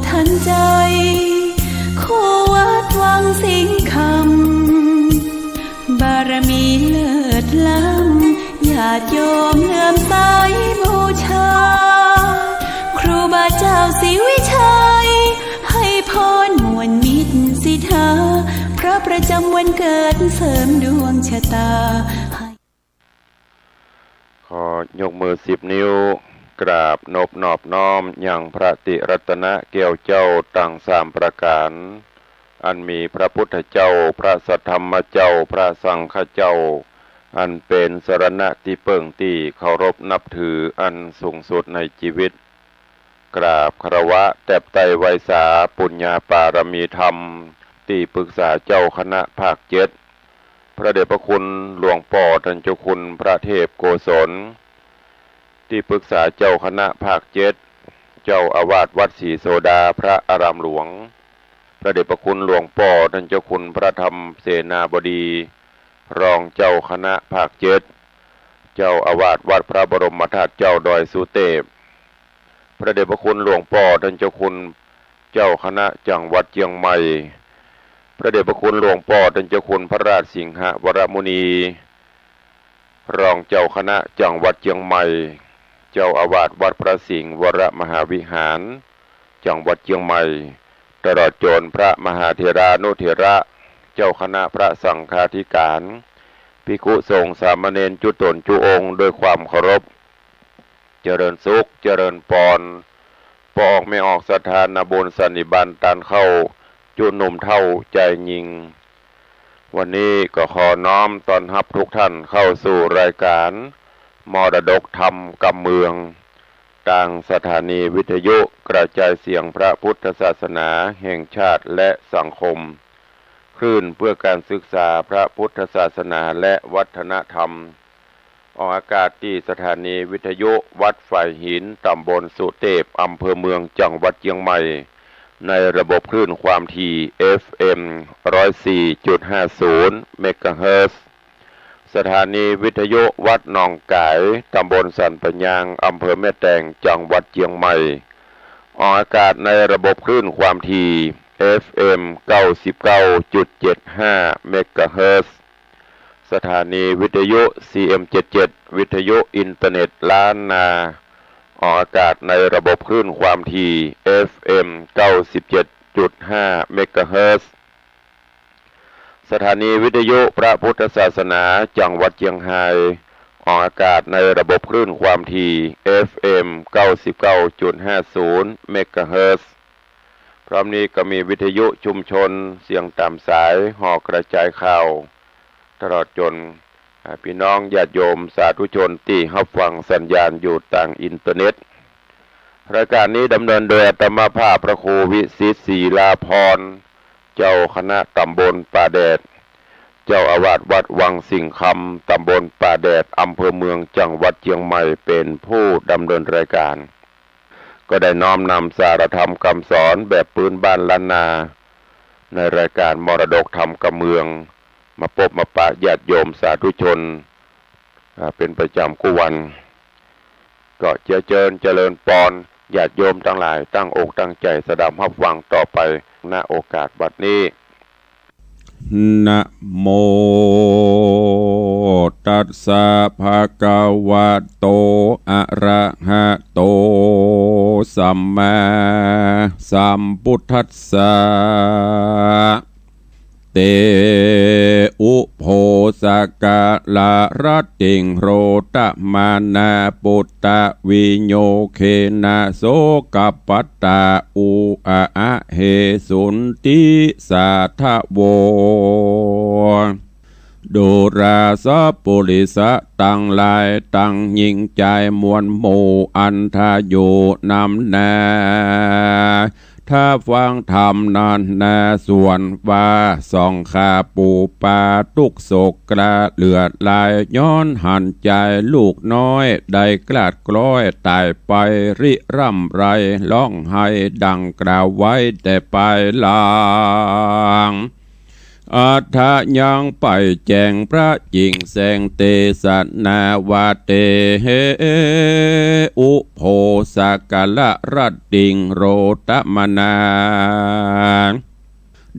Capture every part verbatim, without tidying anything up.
ทันใจ คู่วัดวังสิงห์คำ บารมีเลิศล้ำ ญาติโยมเลื่อมใสบูชา ครูบาเจ้าศรีวิชัย ให้พรม่วนมิตรสิทธา พระประจำวันเกิดเสริมดวงชะตา ขอยกมือสิบนิ้ว กราบนบนอบน้อมยังพระติรัตนแก้วเจ้าตังสามประก๋าน อันมีพระพุทธเจ้า พระสัทธรรมเจ้า พระสังฆเจ้า อันเป๋นสรณะตี้เปิ้งตี้เคารพนับถืออันสูงสุดในจีวิต กราบคารวะแตบไต้ไหว้สาปุญญาปารมีธรรม ตี้ปรึกษาเจ้าคณะภาคเจ็ด พระเดชพระคุณหลวงป้อต้านเจ้าคุณพระเทพโกศล ตี้ปรึกษาเจ้าคณะภาคเจ็ด เจ้าอาวาสวัดศรีโสดาพระอารามหลวง พระเดชพระคุณหลวงป้อต้านเจ้าคุณพระธรรมเสนาบดี รองเจ้าคณะภาคเจ็ด เจ้าอาวาสวัดพระบรมธาตุเจ้าดอยสุเตพ พระเดชพระคุณหลวงป้อต้านเจ้าคุณเจ้าคณะจังหวัดเจียงใหม่ พระเดชพระคุณหลวงป้อต้านเจ้าคุณพระราชสิงหวรมุนี รองเจ้าคณะจังหวัดเจียงใหม่ เจ้าอาวาสวัดพระสิงห์วรมหาวิหาร จังหวัดเจียงใหม่ ตลอดจ๋นพระมหาเถรานุเถระ เจ้าคณะพระสังฆาธิการ ภิกขุสงฆ์สามเณรจุ๊ต๋นจุ๊องค์ด้วยความเคารพ เจริญสุข เจริญปอน ป้อออกแม่ออกศรัทธานาบุญสันนิบาตต้านเข้า จุ๊หนุ่มเฒ่าจายญิง วันนี้ก็ขอน้อมต้อนฮับทุกท่านเข้าสู่รายการมรดกธรรมกำเมือง ตางสถานีวิทยุกระจายเสียงพระพุทธศาสนาแห่งชาติและสังคม คลื่นเพื่อการศึกษาพระพุทธศาสนาและวัฒนธรรม ออกอากาศตี้สถานีวิทยุวัดฝายหิน ตำบลสุเตพ อำเภอเมือง จังหวัดเจียงใหม่ ในระบบคลื่นความถี่ เอฟเอ็ม ร้อยสี่จุดห้าศูนย์ เมกะเฮิรตซ์ สถานีวิทยุวัดหนองก๋าย ตำบลสันปะยาง อำเภอแม่แตง จังหวัดเจียงใหม่ ออกอากาศในระบบคลื่นความถี่ เอฟเอ็ม เก้าสิบเก้าจุดเจ็ดห้า เมกะเฮิรตซ์ สถานีวิทยุ ซีเอ็มเจ็ดเจ็ด วิทยุอินเทอร์เน็ตล้านนา ออกอากาศในระบบคลื่นความถี่ เอฟเอ็ม เก้าสิบเจ็ดจุดห้า เมกะเฮิรตซ์ สถานีวิทยุพระพุทธศาสนาจังหวัดเจียงฮาย ออกอากาศในระบบคลื่นความถี่ เอฟเอ็ม เก้าสิบเก้าจุดห้าศูนย์ เมกะเฮิรตซ์ พร้อมนี้ก็มีวิทยุชุมชนเสียงต๋ามสาย หอกระจายข่าว ตลอดจ๋น อ่า ปี้น้องญาติโยมสาธุชนตี้ฮับฟังสัญญาณอยู่ตางอินเทอร์เน็ต รายการนี้ดำเนินโดยอาตมาภาพพระครูวิสิทธิ์ ศิลาภรณ์ เจ้าคณะตำบลป่าแดด เจ้าอาวาสวัดวังสิงห์คำ ตำบลป่าแดด อำเภอเมือง จังหวัดเจียงใหม่ เป๋นผู้ดำเนินรายการ ก็ได้น้อมนำสาระธรรมกำสอนแบบปื๊นบ้านล้านนา ในรายการมรดกธรรมกำเมือง มาปบมาปะญาติโยมสาธุชน อ่า เป๋นประจ๋ำกู้วัน ก็เจียเจิญเจริญปอน ญาติโยมตังหลายตั้งอกตั้งใจ๋สดับฮับฟังต่อไป ณ โอกาสบัดนี้ นะโมตัสสะ ภะคะวะโต อะระหะโต สัมมาสัมพุทธัสสะ เต อุโภสะกะละระติง โรตะมานา ปุตตะวิโยเคนะ โสกะปัตตะ อุอะอะเหสุนติ สาธะโว ดูราสะปุริสะตังหลาย ตังญิงจายมวลหมู่ อันทะอยู่นำหน้า ถ้าฟังธรรมนั้นนา ส่วนว่าส่องข้าปู่ปาตุ๊กโศกกระเหลือหลาย ย้อนหันจายลูกน้อย ได้กลาดกล้อยต๋ายไปริร่ำไร ฮ้องไห้ดังกล่าวไว้แต่ปายหลัง อัฏฐะยังไปแจ้งพระจิ่งแสงเตสนาว่า เต อุโภสกะละรัตติง โรตมนา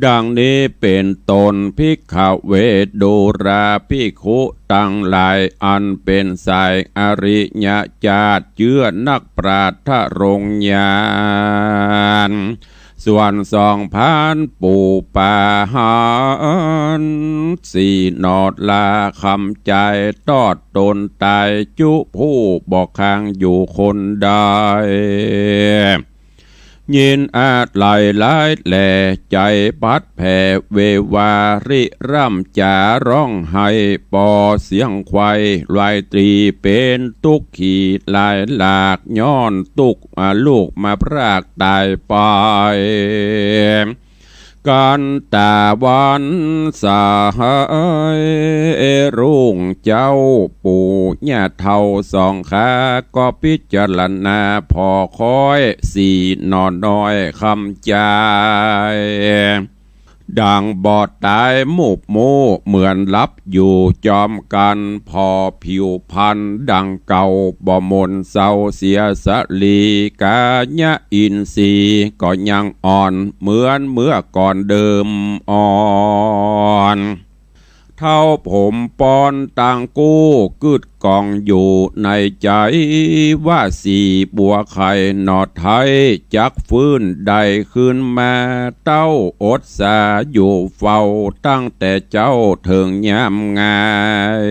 ดังนี้เป๋นต้น ภิกขะเว ดูราภิกขุตังหลาย อันเป๋นสายอริยจาติ เจื้อนักปราชญ์ทรงญาณ ส่วนสองพัน ปูปาหาริ สี่หนอดลา คำจายตอดตนต๋าย จุผู้บ่ค้างอยู่คนใด ยินอาลัยหลายแล ใจ๋ผัดแผ่เววาริ ร่ำจ๋าฮ้องไห้ ปอเสียงควาย ลายตรีเป๋นตุ๊กขีหลายหลาก ย้อนตุ๊กข์ อา ลูกมาพรากต๋ายไป กันต๋าวันสายรุ่ง เจ้าปู่ย่าเฒ่าสองข้า ก็พิจารณาผ่อค้อย สี่หน่อน้อยคำจาย ดังบ่ต๋ายมูบมู่ เหมือนหลับอยู่จอมกั๋น ผ่อผิวพรรณดังเก่า บ่หม่นเซาเสียสะหลี ก๋ายะอินทรีย์ก็ยังอ่อน เหมือนเมื่อก่อนเดิมอ่อน เฒ่าผมปอนตังกู้ กึ๊ดก้องอยู่ในใจ๋ ว่าสี่บัวไข่หนอไท้ จักฟื้นได้คืนมา เต้าอดสาอยู่เฝ้า ตั้งแต่เจ๊าเถิงยามงาย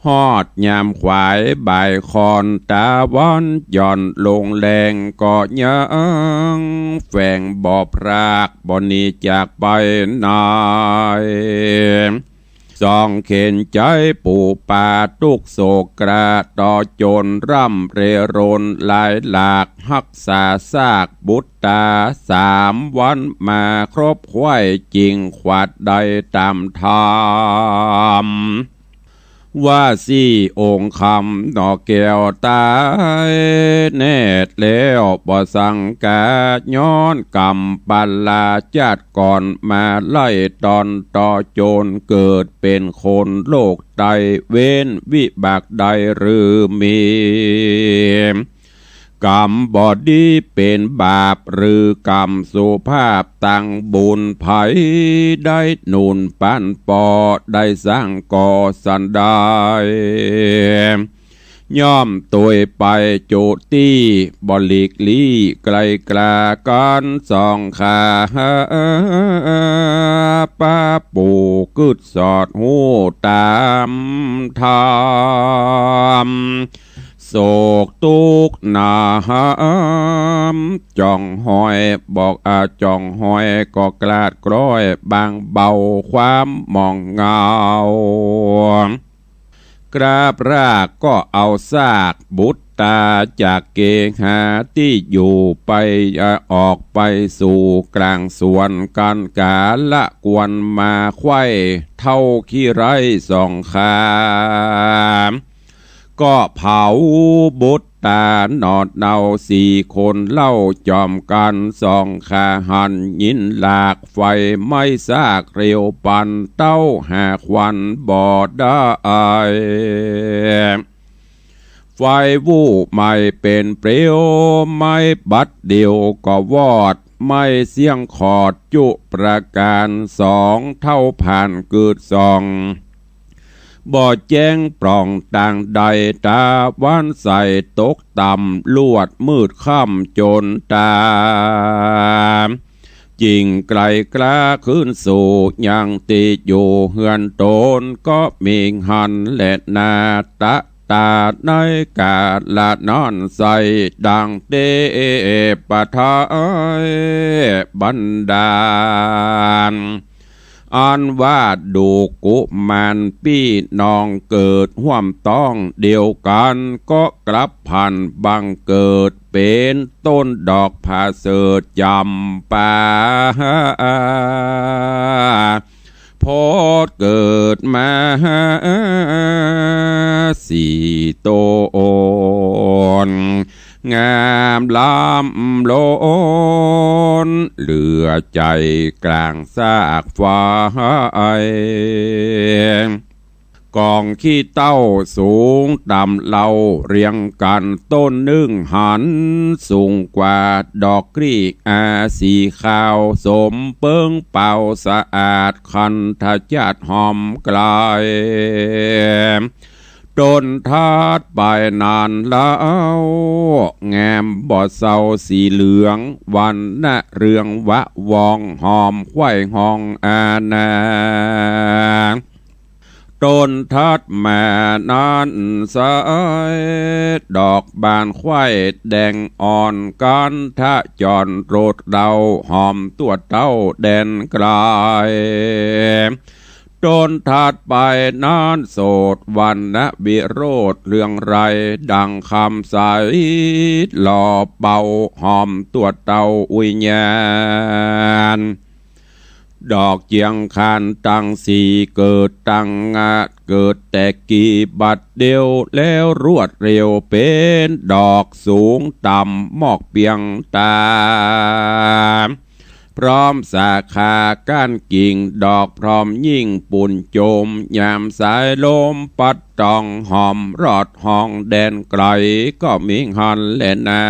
ฮอดยามขวายบ่ายค่อน ตะวันหย่อนลงแลง ก็ยังแฝงบ่พราก บ่หนีจากไปไหน สองเข็ญใจ๋ปู่ปาตุ๊กข์โศกกระต่อจน ร่ำเร่รนหลายหลาก ฮักษาซากบุตรต๋าสามวัน มาครบไขว้จิ่งขวัดได้ต๋ามธรรม ว่าสี่องค์คำหน่อแก้วต๋ายแน่แล้ว บ่สังกา ย้อนกรรมปาลาจาติก่อน มาไล่ตอนต่อจน เกิดเป๋นคนโลกใต้ เว้นวิบากได้หรือมี กรรมบ่ดีเป๋นบาป หรือกรรมสุภาพ ตังบุญไผได้หนุนปันปอ ได้สร้างก่อสันใด ย่อมตวยไปจุติ บ่หลีกลี้ไกลกลากั๋น สองข้าปาปู่ กึ๊ดสอดฮู้ต๋ามธรรม โศกตุ๊กข์หนามจ่องห้อย บอกอาจ่องห้อย ก็กลาดกล้อยบางเบา ความหมองเหงา กราบรากก็เอาซากบุตรต๋า จากเกหาตี้อยู่ไป ออกไปสู่กลางสวน กั๋นกาละกวนมาไขว้ เฒ่าขี้ไร้สองข้า ก็เผาบุตรต๋าหนอดเนา สี่คนเล่าจ่อมกั๋น สองข้าหันยินหลาก ไฟไหม้ซากเร็วปัน เต้าหาควันบ่ได้ ไฟวูบไหม้เป๋นเปลวไหม้ บัดเดียวก็วอดไหม้เสี้ยงขอด จุประก๋านสอง เฒ่าผ่านกึ๊ดส่อง บ่แจ้งปล่องตางใด ตะวันใสตกต่ำ ลวดมืดค่ำจนต๋า จิ่งไกลกล้าคืนสู่ยังตี้อยู่เฮือนต๋น ก็มีหั้นแลนา ตะต๋าในกาละนั้นใส ดังเตปะไทยบันดาล อันว่าดูกุมารปี้น้องเกิดฮ่วมต๊องเดียวกั๋น ก็กลับผันบังเกิดเป๋นต้นดอกผาเสริฐจ๋ำปา พอดเกิดมาสี่ต๋น งามล้ำล้น เหลือใจ๋กลางซากฟ้าย ก๋องขี้เต้าสูงต่ำเลาเรียงกั๋น ต้นนึ่งหันสูงกว่าดอกกลีบ อา สีขาวสมเปิ้งเปล่าสะอาด คันธจาตหอมไกล ต้นถัดไปนั้นเล่า งามบ่เซาสีเหลือง วรรณะเรืองวะวอง หอมไขว่ฮองอาณา ต้นถัดมานั้นไซร้ ดอกบานไขว่แดงอ่อน คันธจรรสดเดา หอมตั๋วเต้าแดนไกล ต้นถัดไปนั้นโสด วรรณะวิโรจน์เรืองไร้ ดังคำใสหล่อเบา หอมตั๋วเต้าอุยญาณ ดอกเจียงคานตังสี่ เกิดตังงา เกิดแต่กี่บัดเดียว แล้วรวดเร็วเป๋นดอกสูงต่ำมอกเปียงต๋า พร้อมสาขาก้านกิ่ง ดอกพร้อมยิ่งปูนโจม ยามสายลมปัดต้อง หอมรอดฮองแดนไกล ก็มีหั้นแลนา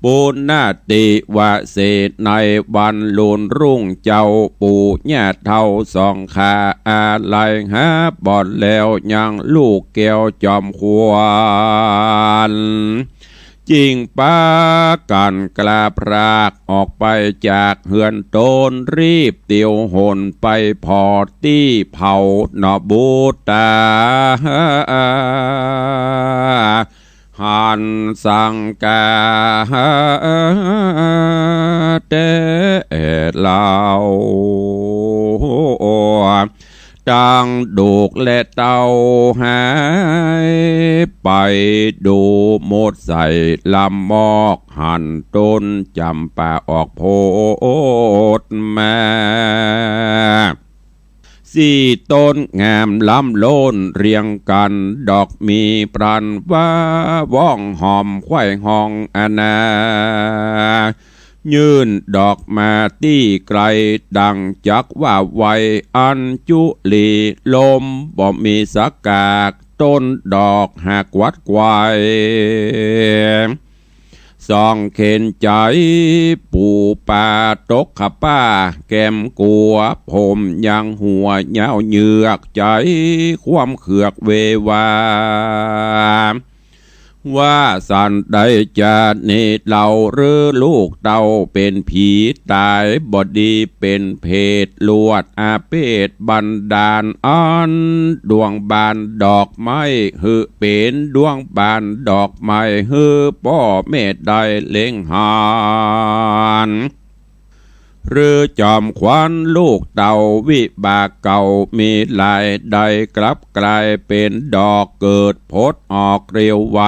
ปุณณติวเสสในวันลุนรุ่ง เจ้าปู่ย่าเฒ่าสองข้า อาลัยหาบ่อนแล้ว ยังลูกแก้วจอมขวัญ จึงปากั๋นกล้าพรากออกไปจากเฮือนต๋น รีบเตียวหนไปผ่อตี้เผาหนอบุตตา หันสังกาแต๊เล่า ตังดูกและเต้าหายไป ดูหมดใส่ลำมอก หันต้นจ๋ำปาออกโพดมา สี่ต้นงามล้ำล้นเรียงกั๋น ดอกมีพรันวาว่อง หอมไขว่ฮองอาณา ยื่นดอกมาตี้ไกล ดังจักว่าไว อัญจุลีลมบ่มีสักกาก ต้นดอกหักวัดไกว ส่องเข็ญใจ๋ ปู่ป่าตกขะป้าแก้มกั๋ว ผมยังหัวยาวเหยือก ใจ๋ความเขือกเววา ว่าสันใดจาตินี้เล่า หรือลูกเต้าเป๋นผีต๋ายบ่ดี เป๋นเผตรลวดอาเพศบันดาล อันดวงบานดอกไม้หื้อเป๋นดวงบานดอกไม้ หื้อป้อแม่ได้เล็งหัน หรือจอมขวัญลูกเต้าวิบากเก่ามีหลาย ได้กลับกลายเป๋นดอกเกิดผดออกเร็วไว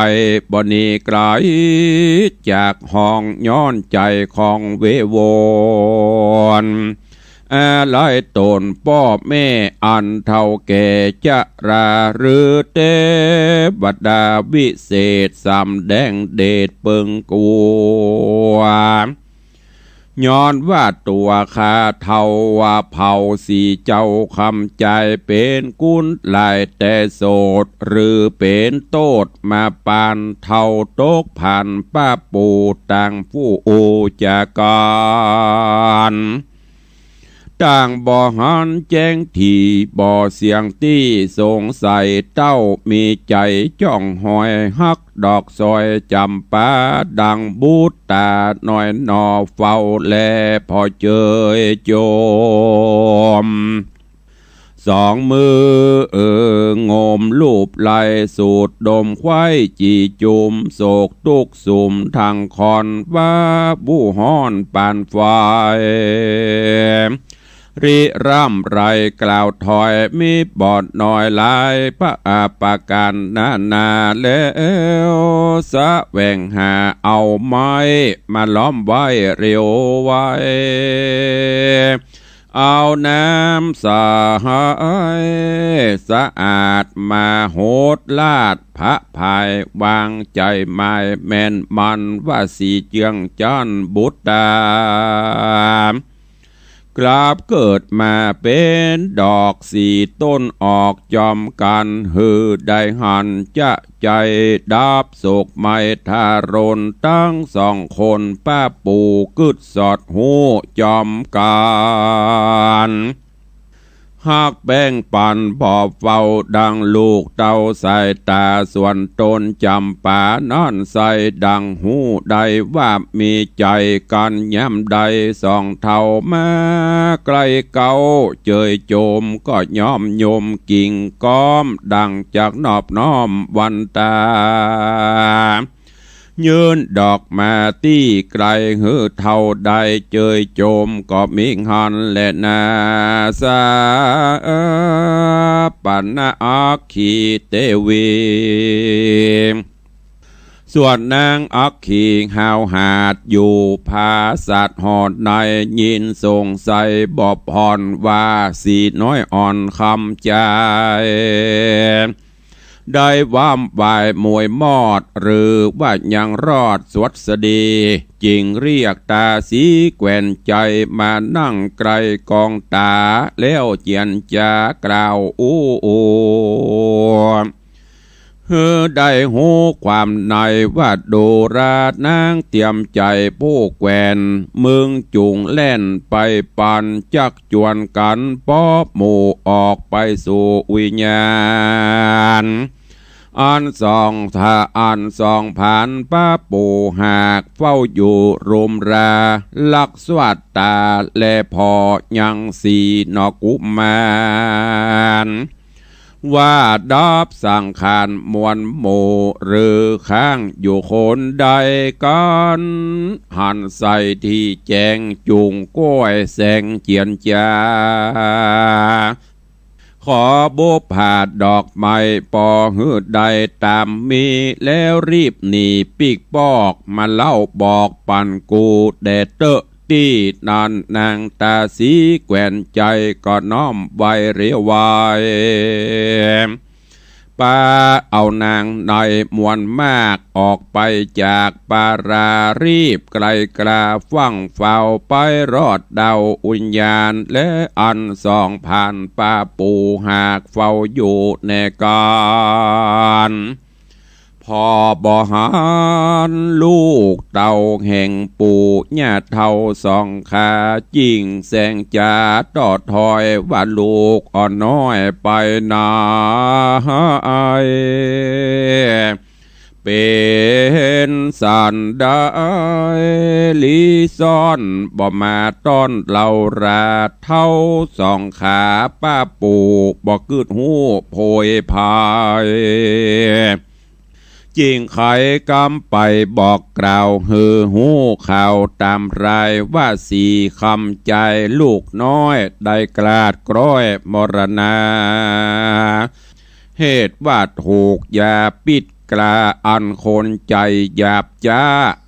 บ่หนีไกลจากฮอง ย้อนใจ๋ของเววน อาลัยต๋นป้อแม่อันเฒ่าแก่จะรา หรือเตวดาวิเศษสำแดงเดชเปิงกั๋ว ย้อนว่าตั๋วข้าเฒ่าว่าเผ่าสี่เจ้าคำจาย เป๋นกุนหลายแต่โสด หรือเป๋นโตษมาปานเฒ่าตกผ่านป้าปู่ต่างผู้จากกั๋น ต่างบ่หันแจ้งถี่ บ่เสียงตี้สงสัย เต้ามีใจ๋จ้องหอยฮัก ดอกสอยจ๋ำปาดังบุตตาน้อยหน่อ เฝ้าแลผ่อเจยจม สองมือเอ่องมลูบไหล่ สูดดมไขว้จี่จุ่ม โศกตุ๊กข์สุมทั้งค่อน ว่าบูฮ้อนปานไฟ ริร่ำไรกล่าวถอย มีบ่อนน้อยหลายประอาประการนานา แล้วแสวงหาเอาไม้มาล้อมไว้เร็วไว เอาน้ำใสสะอาดมาหดราดพระพรายวางใจ๋หมายแม่นมั่นว่าสิเจื้องจั้นบุตรา กลับเกิดมาเป๋นดอกสี่ต้นออกจอมกั๋น หื้อได้หันจะใจ๋ดับโศกไมยทรน ตึงสองคนป้าปู่กึ๊ดสอดฮู้จอมกั๋น ฮักแป้งปันบ่เฝ้าดังลูกเต้าสายต๋า ส่วนต๋นจ๋ำปานั้นใส่ดังฮู้ได้ว่ามีใจ๋กั๋นยามใด สองเฒ่ามาใก้เก๊า เจยโจมก็ย่อมยมกิ่งก้อม ดั่งจักนอบน้อมวันต๋า ยื่นดอกมาตี้ไก๋ หื้อเฒ่าได้เจยโจมก็มิหันแลนา สาปนอัคคีเตวี ส่วนนางอัคคีหาวหาดอยู่ผาสัตว์หอดใน ยินสงสัยบ่ผ่อนว่าสีน้อยอ่อนคำใจ๋ ได้ว้ามวายมวยมอด หรือว่ายังรอดสวัสดี จึงเรียกต๋าสีแกว่นใจ๋มานั่งใก้กองต๋า แล้วเจียรจากล่าวอู้ หื้อได้ฮู้ความในว่าดูราหนางเตียมใจ๋ผู้แกว่น มึงจุ่งแล่นไปปัน จักจวนกั๋นป๊อบหมู่ออกไปสู่วิญญาณ อันสองถ้าอันสองผานป้าปู่หากเฝ้าอยู่รุมรา ลักสวัสต๋าแลผ่อยังสีนอกุมาร ว่าดับสังขารมวลหมู่ หรือค้างอยู่คนใดกั๋น หันใส่ตี้แจ้งจุ่งก้อยแสงเจียรจา ขอบุปผาดอกไม้ปอหื้อได้ต๋ามมี แล้วรีบหนีปิ๊กปอกมาเล่าบอกปันกูแด่เต๊อะ ตี้นั้นนางต๋าสีแกว่นใจ๋ก็น้อมไหว้เรียวไหว้ ปาเอานางในมวลมากออกไปจากปารา รีบไก๋กล้าฟั่งเฝ้าไปรอดเดาวิญญาณ และอันสองผานป้าปู่หากเฝ้าอยู่แน่กั๋น ผ่อบ่หันลูกเต้าแห่งปู่ย่าเฒ่าสองขา จิ่งแสงจ๋าต่อถ้อยว่าลูกอ่อนน้อยไปไหน เป๋นสันใด ลี้ซ่อนบ่มาต้อนเล่ารา เฒ่าสองขาป้าปู่บ่กึ๊ดฮู้โผยภัย จิ่งไขกำไปบอกกล่าวหื้อฮู้ข่าวต๋ามรายว่าสีคำใจ๋ลูกน้อยได้กลาดกล้อยมรณา เหตุว่าถูกยาพิษกล้าอันคนใจ๋หยาบจ๊า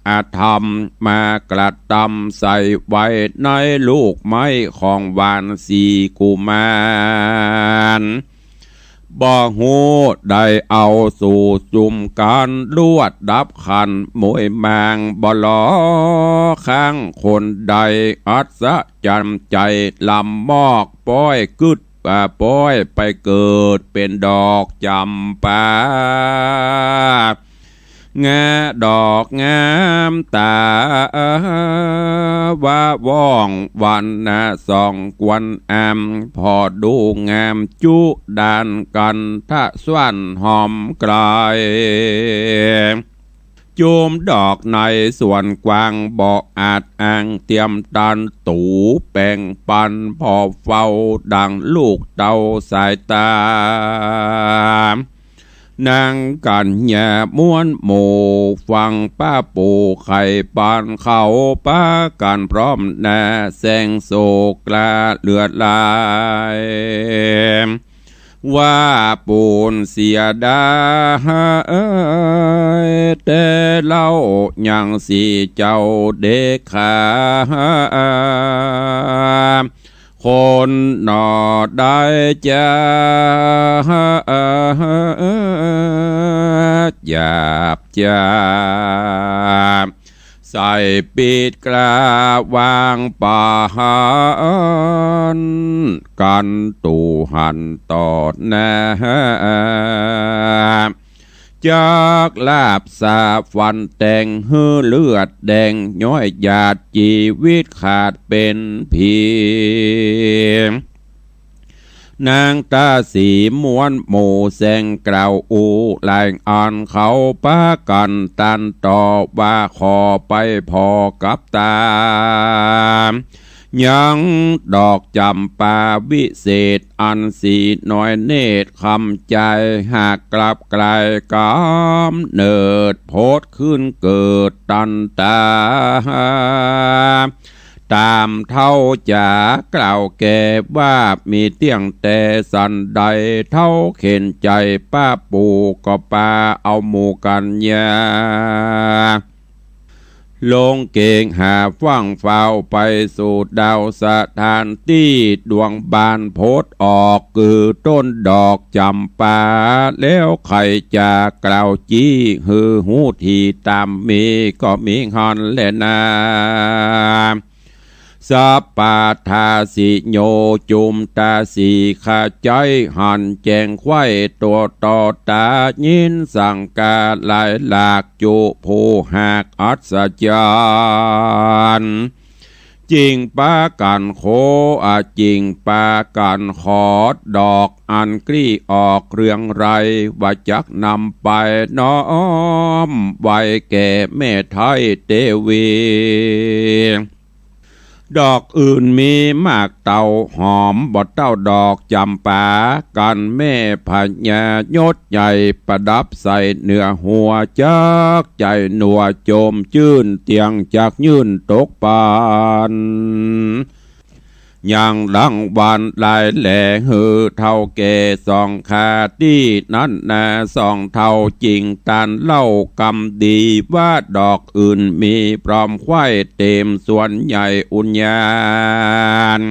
อธรรมมากระตำใส่ไว้ในลูกไม้ของหวานสีกุมาร บ่ฮู้ได้เอาสู่จุมกั๋น ลวดดับขันมวยมาง บ่หลอข้างคนใด อัศจรรย์ใจ๋ลำมอก ป้อยกึ๊ดว่าป้อยไปเกิดเป๋นดอกจ๋ำปา งาดอกงามต๋า ว่าว่องวรรณะส่องควรอำ ผ่อดูงามจุดานกั๋นทะสวรรค์หอมไก๋ จุมดอกในสวนกว้างบ่อาจอ้าง เตียมตันตูแป๋งปัน ผ่อเฝ้าดังลูกเต้าสายต๋า นางกัญญามวลหมู่ฟังป้าปู่ไขปัน เขาปากั๋นพร้อมหน้าแสงโศกกล้าเลือดไหล ว่าปูนเสียดายแต๊เล่า ยังสีเจ้าเด๋ขา คนหน่อได้จ๊า หยาบจ๊า ใส่ปิดกล้าวางปาน กั๋นตู้หั้นต่อหน้า จักลาบสาฟันแตง หื้อเลือดแดง ย้อยหยาดจีวิตขาดเป๋นผี นางตาสีม้วนหมู่แสงกล่าวอู้ หลายอันเขาปากั๋นตันต่อ ว่าขอไปผ่อกับต๋า ยังดอกจ๋ำปาวิเศษ อันสีน้อยเนตรคำใจ๋ หากกลับกลายก๋ำเนิด โผดคืนเกิดตันต๋า ต๋ามเฒ่าจ๋ากล่าวแก่ว่า มีเตี้ยงแต่สันใด เฒ่าเข็ญใจ๋ป้าปู่ก็ปาเอาหมู่กั๋นยา ลงเก๋งหาฟั่งฟ้าวไปสู่ดาวสถานตี้ดวงบานโผดออก คือต้นดอกจ๋ำปา แล้วใค่จะกล่าวจี้ หื้อฮู้ถี่ต๋ามมี ก็มีหั้นแลนา สัพพะทาสิโย จุมตาสีขะใจ๊หันแจ้งไขว้ตั๋วต่อต๋า ยินสังกาหลายหลาก จุผู้หากอัศจรรย์ จิ่งปากั๋นโค อะ จิ่งปากั๋นขอดดอกอันกลี้ออกเรืองไร ว่าจักนำไปน้อมไหว้แก่แม่ไท้เตวี ดอกอื่นมีมากเต้าหอม บ่เต้าดอกจ๋ำปา กั๋นแม่พญายศใหญ่ ประดับใส่เหนือหัว จักใจ๋หนัวโจมจื้น เตี้ยงจักยื่นตกปั๋น ยังรางวัลหลายแหล่ หื้อเฒ่าแก่สองข้าตี้นั้นนา สองเฒ่าจิ่งตันเล่ากำดี ว่าดอกอื่นมีพร้อมไขว้เต๋มสวนใหญ่อุญญาณ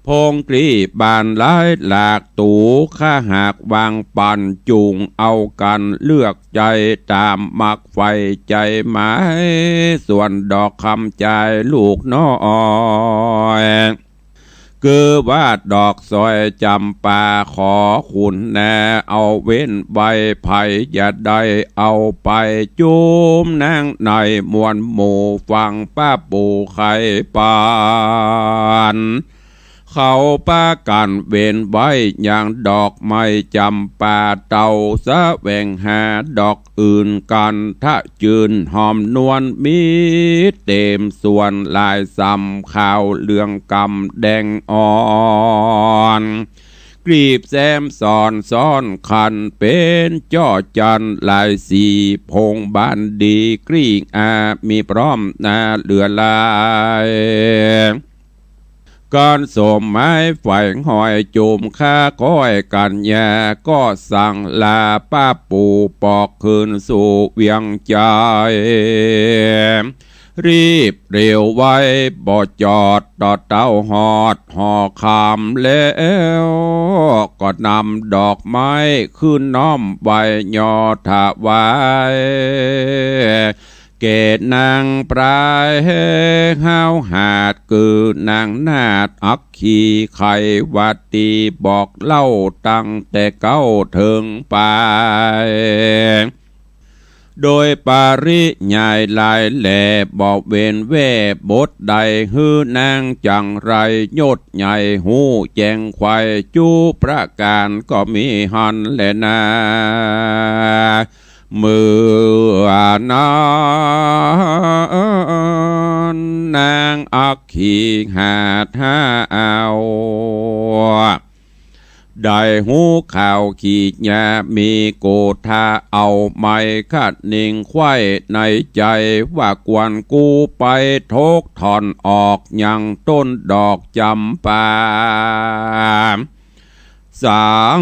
พงกลี้บานหลายหลาก ตั๋วข้าหากวางปั๋น จุ่งเอากั๋นเลือกใจ๋ ต๋ามมักใฝ่ใจ๋หมาย ส่วนดอกคำใจ๋ลูกน้อย คือว่าดอกสวยจ๋ำปา ขอคุณนาเอาเว้นไว้ ใผอย่าได้เอาไป จุมนางในมวลหมู่ ฟังป้าปู่ไขปั๋น เขาปากั๋นเว้นไว้ยังดอกไม้จ๋ำปา เต้าแสวงหาดอกอื่นกั๋น ทะจื้นหอมนวลมีเต๋มสวนหลายส่ำ ขาวเหลืองกำแดงอ่อน กลีบแซมซ้อนซ้อนคัน เป๋นจ้อจั่นหลายสี พงบานดีกลี้อา มีพร้อมนาเหลือหลาย การสมหมายฝ่ายห้อย จุมข้าค้อยกั๋นยา ก็สั่งลาป้าปู่ปอกคืนสู่เวียงใจ๋ รีบเร็วไวบ่จอด ต่อเต้าฮอดหอคำแล้ว ก็นำดอกไม้ขึ้นน้อมไหว้ยอถวาย แก่นางปลายห้าวหาด คือนางนาฏอัคคีไขวาตี บอกเล่าตั้งแต่เก๊าเถิงปาย โดยปริยายหลายแหล่ บ่เว้นแว่บทใด หื้อนางจั๋งไรยศใหญ่ ฮู้แจ้งไขว้จุประก๋าน ก็มีหั้นแลนา เมื่อนั้นนางอัคคีหาดหาเอา ได้ฮู้ข่าวขีญา มีโกธาเอาไม้คะนิงไขว้ในใจ๋ ว่าควรกู้ไปถกถ่อนออกยังต้นดอกจ๋ำปา สัง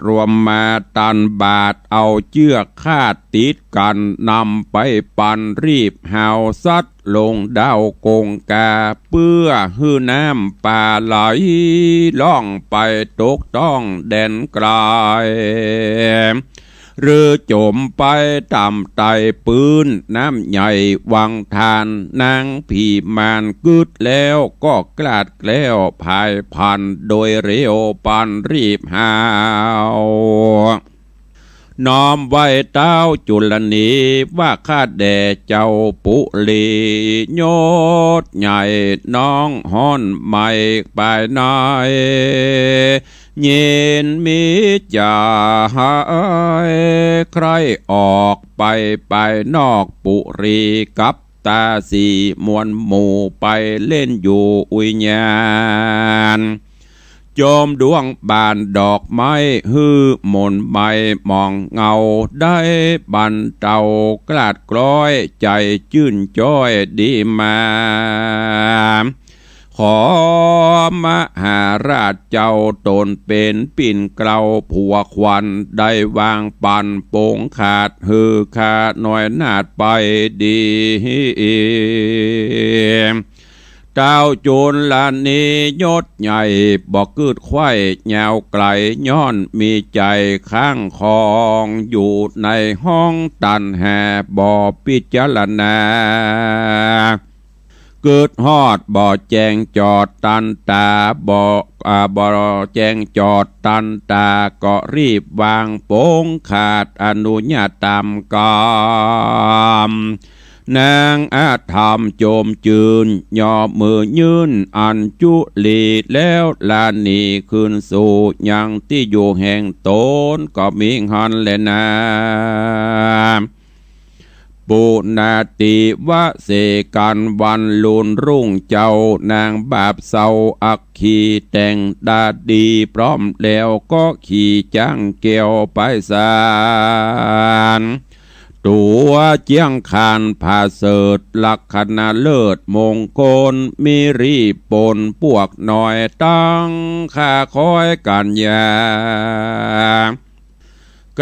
รวมมาตันบาตร เอาเจื้อกคาดติดกั๋น นำไปปั่นรีบหาวสัตว์ ลงด้าวกงกา เปื้อหื้อน้ำป่าไหลล่องไปตกต้องแดนไกล หรือจ๋มไปต่ำใต้ปื๊นน้ำใหญ่วังธาร นางผีมารกึ๊ดแล้วก็กลาดแคล้วผายพลัน โดยเร็วปั่นรีบหาว น้อมไหว้เต๊าจุลนี ว่าข้าแด่เจ้าปุรียศใหญ่ น้องฮ้อนไหม้ภายใน เย็นมีใจ๋ใคร่ออกไปภายนอกปุรี กับตาสีมวลหมู่ไปเล่นอยู่อุยยาน โจมดวงบานดอกไม้หื้อหม่นไหม้หมองเงา ได้บรรเทากลาดกล้อยใจ๋จื้นจ้อยดีมา ขอมหาราชเจ้าตนเป๋นปิ่นเกล้าผัวขวัญ ได้วางปั๋นปงขาดหื้อข้าน้อยนาฏไปดี เต๊าจุลนียศใหญ่บ่กึ๊ดไขว้ยาวไกล ย้อนมีใจ๋ค้างคองอยู่ในห้องตัณหา บ่พิจารณา กึ๊ดฮอดบ่แจ้งจอดตันต๋า บ่ อ่า บ่แจ้งจอดตันต๋า ก็รีบวางปงขาดอนุญาตต๋ามกำ นางอธรรมโจมจื้น ยอมือยื่นอัญจุลี แล้วลาหนีคืนสู่ยังตี้อยู่แห่งตน ก็มีหั้นแลนา ปุณณาติวเสกัณวันลุนรุ่งเจ้า นางบาปเศร้าอัคคีแต่งต๋าดี พร้อมแล้วก็ขี่จ๊างแก้วไปสาน ตั๋วเจียงคานผาเสริฐ ลักขณะเลิศมงคล มีรีปนพวกน้อย ตั้งข้าคอยกัญญา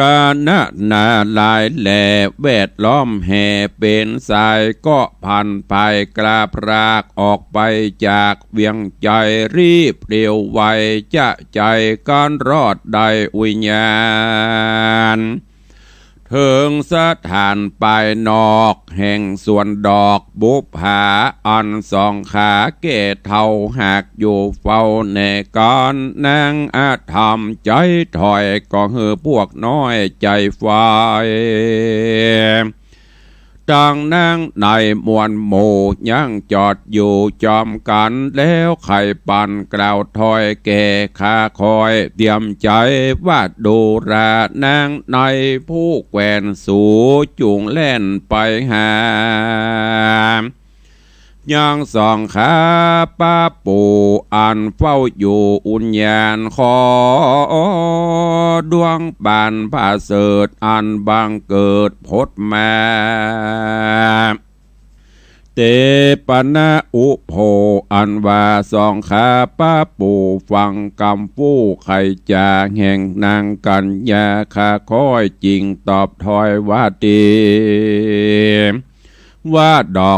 คณะนาลายณ์แหล่แวดล้อมแห่เป๋นสาย ก็ผันผายกลาพรากออกไปจากเวียงใจ๋ รีบเร็วไวจะใจ๋กันรอดได้อุยยาน เถิงสถานภายนอกแห่งสวนดอกบุปผา อันสองขาแก่เฒ่าหากอยู่เฝ้าแหน่กั๋น นางอธรรมใจ๋ถอยก็หื้อพวกน้อยใจ๋ไฟ ตังนางในมวลหมู่ยังจอดอยู่จอมกั๋น แล้วใค่ปั่นกล่าวถ้อยแก่ข้าคอย เตรียมใจ๋ว่าดูรา นางในผู้แขวนสูจุ่งแล่นไปหา ยังสองขาป้าปู่อันเฝ้าอยู่อุยยาน ขอดวงบานผาเสริฐอันบังเกิดผุดมา เตปะนะอุโภ อันว่าสองขาป้าปู่ฟังกำฟู่ไขจ๋าแห่งนางกัญญา ข้าคอยจึงตอบถ้อยว่าดี ว่าดอก